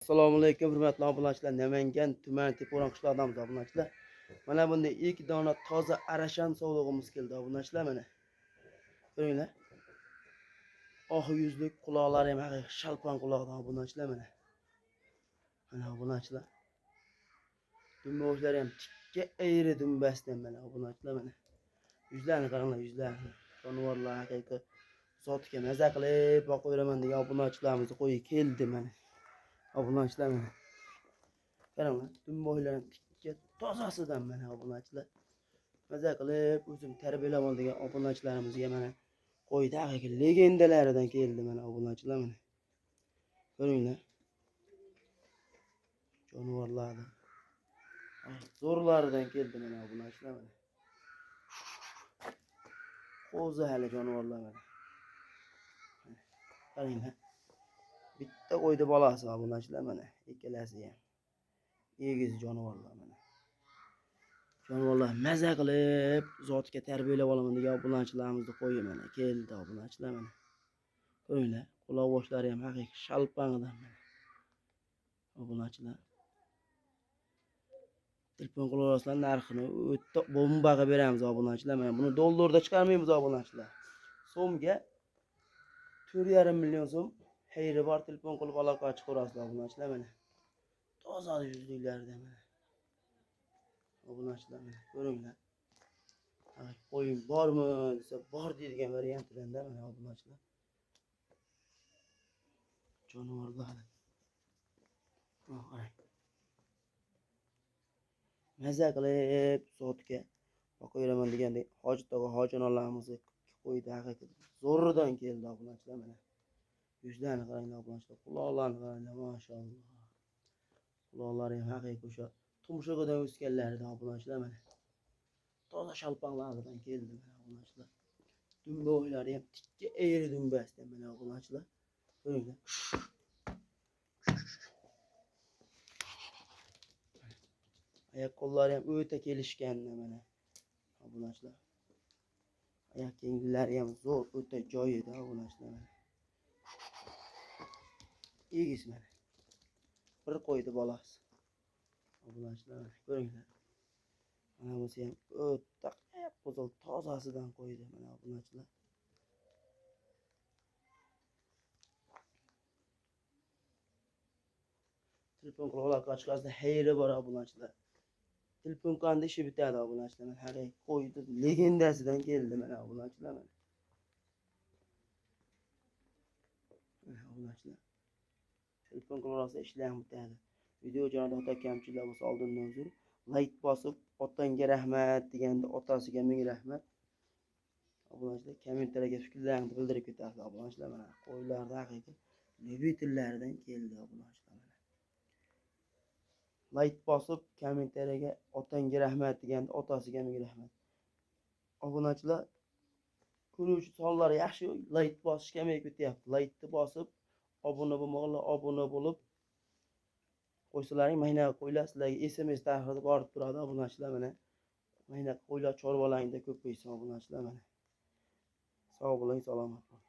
Assalomu alaykum hurmatli obunachilar. Namangan tumani Tepo'ron qishlog'idamiz obunachilar. Mana bunday 2 dona toza arashan sovlig'imiz keldi obunachilar mana. Ko'ringlar. Ohi yuzlik, quloqlari ham haqiqiy shalpon quloqdan obunachilar mana. Mana obunachilar. Dumba ham tikka ayri dumbasidan mana obunachilar mana. Yuzlarini qaranglar, yuzlarini. Jonivorlar haqiqiy zotiga maza qilib boqaveraman degan obunachilarimizni qo'yi keldi mana. Obunachilar mana. Qaranglar, dumboylar ham tikka tozasidan mana obunachilar. Maza qilib o'zim tarbiyalaman degan obunachilarimizga mana qo'yda haqiqiy legendalaridan keldi mana obunachilar mana. Ko'ringlar. Jonivorlarni zo'rlaridan keldi mana obunachilar mana. Qo'zi hali jonivorlar mana. Qaranglar. Bitta qo'ydi bolasi obunachilar mana, ikkalasi ham. Egiz jonivorlar mana. Jonivorlar maza qilib zotga tarbiyalab olaman degan obunachilarimizni qo'yi mana keldi obunachilar mana. Ko'ringlar, quloq boshlari ham haqiqiy shalpang'idan mana. Obunachilar. Telefon qilaverasizlar, narxini o'ta bomba qilib beramiz obunachilar mana. Buni dollarda chiqarmaymiz obunachilar. So'mga 4,5 million so'm xayri bor, telefon qilib aloqa chiqarasizlar obunachilar mana. Toza yuzliklarda mana. Obunachilar mana ko'ringlar. Qo'yim bormi desa bor deydigan variantidan mana obunachilar. Jonivorlar. Qarang. Maza qilib zotga boqaveraman degandek Hoji tog'a, hoji onalarimizni qo'ydi haqiqiy zo'ridan keldi obunachilar mana. Yuzlarini qaranglar obunachilar, quloqlarini qaranglar, mashalloh. Quloqlari ham haqiqiy o'sha tumshug'idan o'sganlaridan obunachilar mana. Toza shalpanglardan keldi mana obunachilar. Dumba o'ylari ham tikka eri dumbasidan mana obunachilar. Ko'ringlar. Oyoq qo'llari ham o'ta kelishgan mana obunachilar. Oyoq kenglari ham zo'r, o'ta joyida obunachilar mana. Egiz mana. Bir qo'ydi bolasi. Obunachilar mana ko'ringlar. Mana bunisi ham o'ta go'zal tozasidan qo'ydi mana obunachilar. Telefon qilib aloqa chiqasida xayri bor obunachilar. Telefon qanday ishi bitadi obunachilar mana haqiqiy qo'ydi legendasidan keldi mana obunachilar mana. Obunachilar. Telefon qilib ishlar bitadi. Video jarayonida xato kamchiliklar bo'lsa oldindan uzr. Like bosib otangga rahmat deganda otasiga ming rahmat. Obunachilar kommentariyaga fikrlaringizni bildirib ketasiz obunachilar mana. Qo'ylarda haqiqiy любительlaridan keldi obunachilar mana. Like bosib kommentariyaga otangga rahmat deganda otasiga ming rahmat. Obunachilar ko'ruvchi sonlari yaxshi, like bosish kamayib ketyapti. Like'ni bosib obuna bo'lmaganlar obuna bo'lib qo'ysalaring mana qo'ylar sizlarga SMS tahriri borib turadi obunachilar mana. Mana qo'ylar chorvalaringda ko'paysin obunachilar mana. Sog' bo'ling, salomat bo'ling.